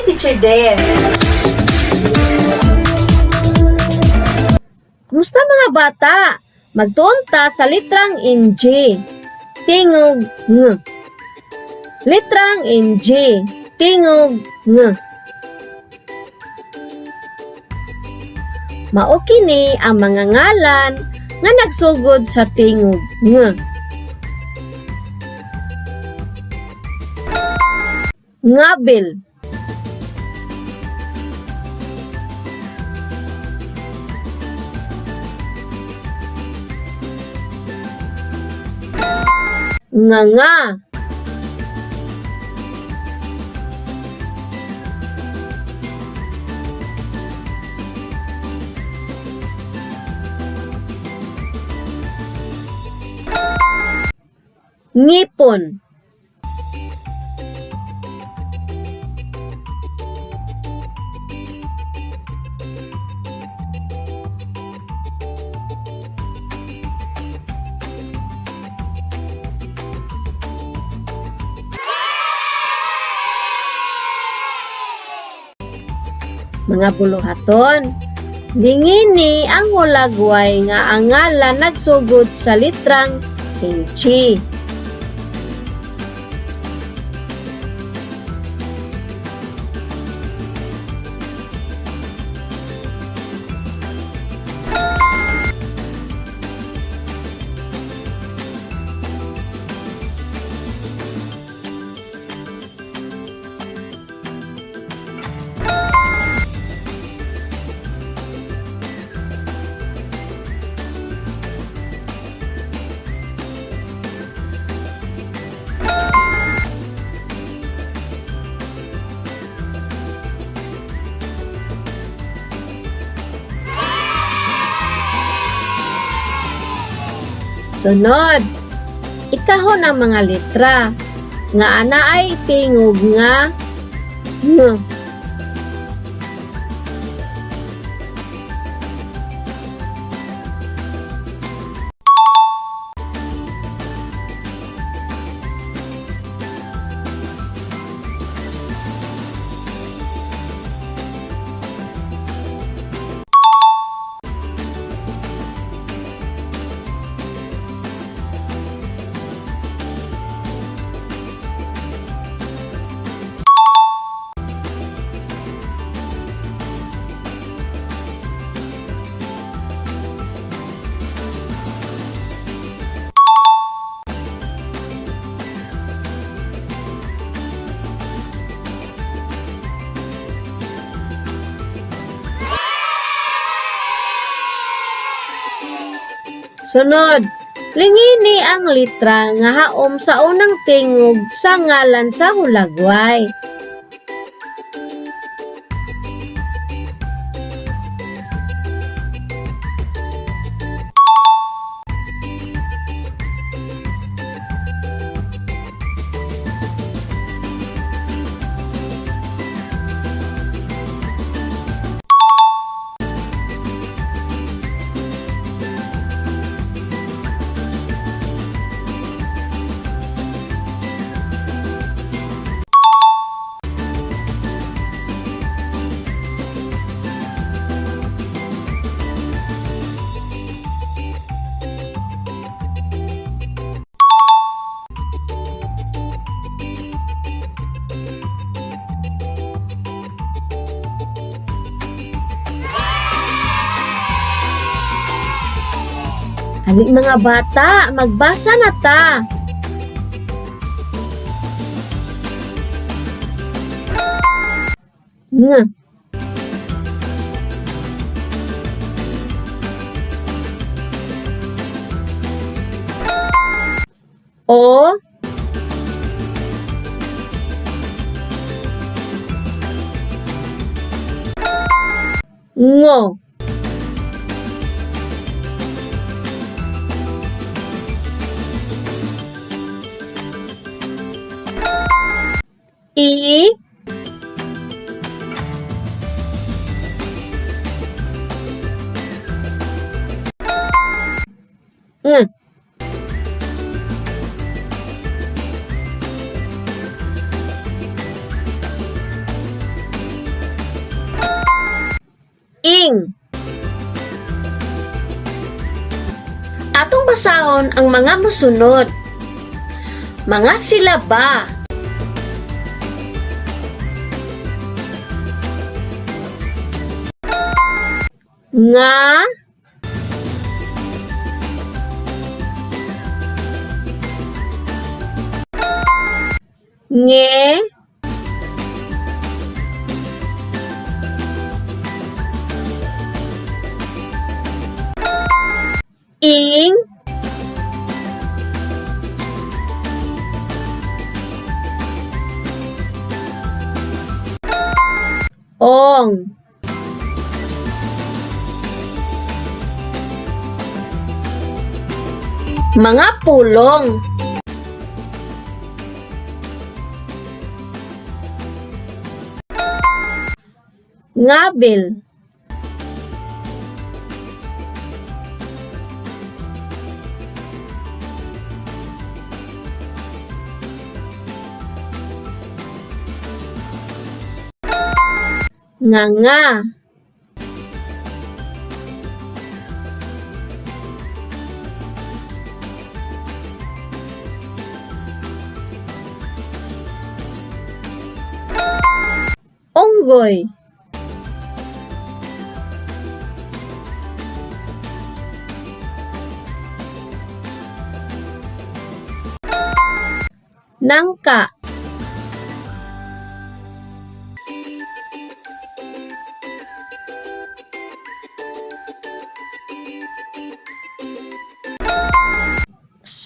si Teacher Dave. Kumusta, mga bata? Magtuon ta sa litrang NG. Tingog ng. Litrang NG. Tingog ng. Mao kini ang mga ngalan nga nagsugod sa tingog ng. Ngabil. Nganga. Ngipon. Mga buluhaton, lingini ang hulagway nga ang ngalan nagsugod sa litrang H. Sunod, ikahon ang mga litra nga anaay tingog nga ng. Sunod, lingini ang litra nga haom sa unang tingog sa ngalan sa hulagway. Ani, mga bata, magbasa na ta. Ng. O. Ngo. I. Ng. Ing. Atong basahon ang mga mosunod. Mga silaba. Nga, nge, ing, ong. Mga pulong. Ngabil. Nganga. Unggoy. Nangka.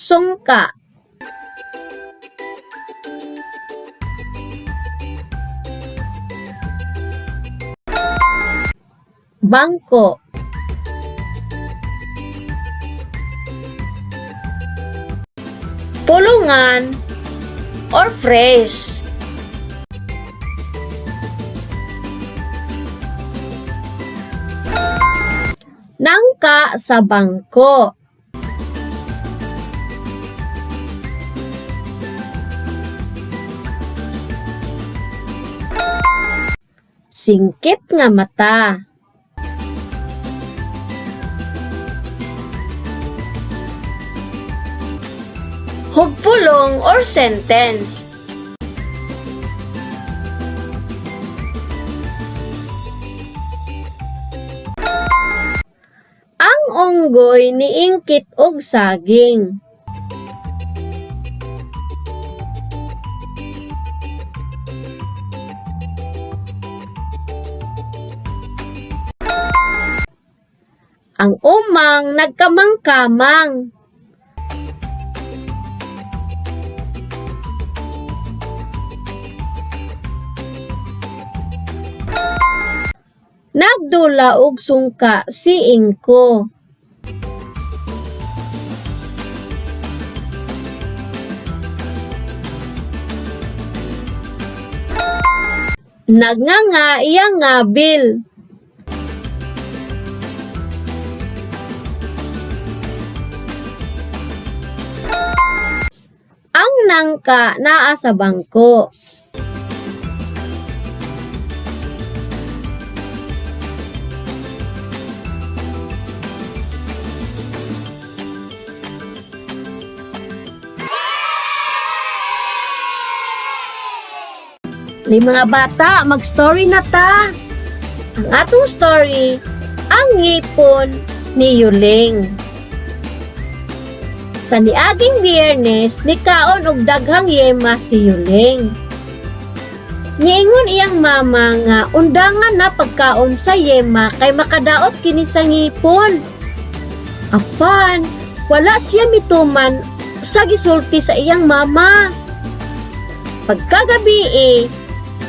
Sungka. Bangko. Pulungan or phrase. Nangka sa bangko. Singkit nga mata. Hugpulong or sentence. Ang unggoy niingkit og saging. Ang umang nagkamang-kamang. Nagdula og sungka si Ingko. Nagnganga iyang ngabil. Ang nangka naa sa bangko. Li mga bata, mag-story na ta. Ang atong story, ang ngipon ni Yuling. Sa niaging Biyernes, nikaon og daghang yema si Yuling. Niingon iyang mama nga undangan na pagkaon sa yema kay makadaot kini sa ngipon. Apan, wala siya mituman sa gisulti sa iyang mama. Pagkagabi eh,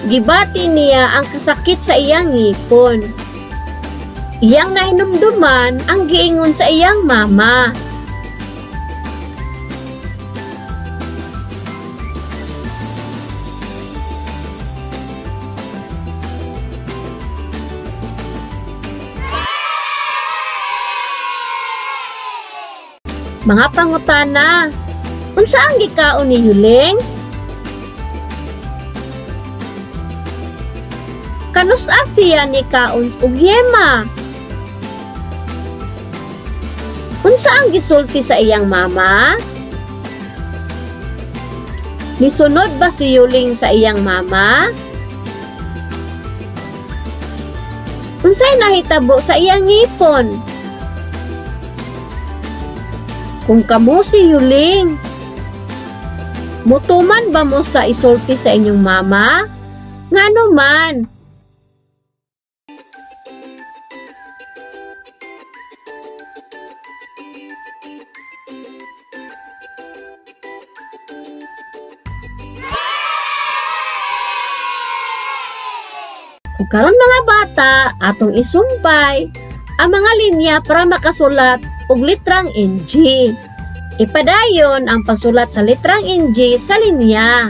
gibati niya ang kasakit sa iyang ngipon. Iyang nahinumduman ang giingon sa iyang mama. Mga pangutana, unsa ang gikaon ni Yuling? Kanus-a siya ni kaon og yema? Unsa ang gisulti sa iyang mama? Nisunod ba si Yuling sa iyang mama? Unsay nahitabo sa iyang ngipon? Kung kamo si Yuling, mutuman ba mo sa isulti sa inyong mama? Ngano man? Ug karon, mga bata, atong isumpay ang mga linya para makasulat og litrang NG. Ipadayon ang pagsulat sa litrang NG sa linya.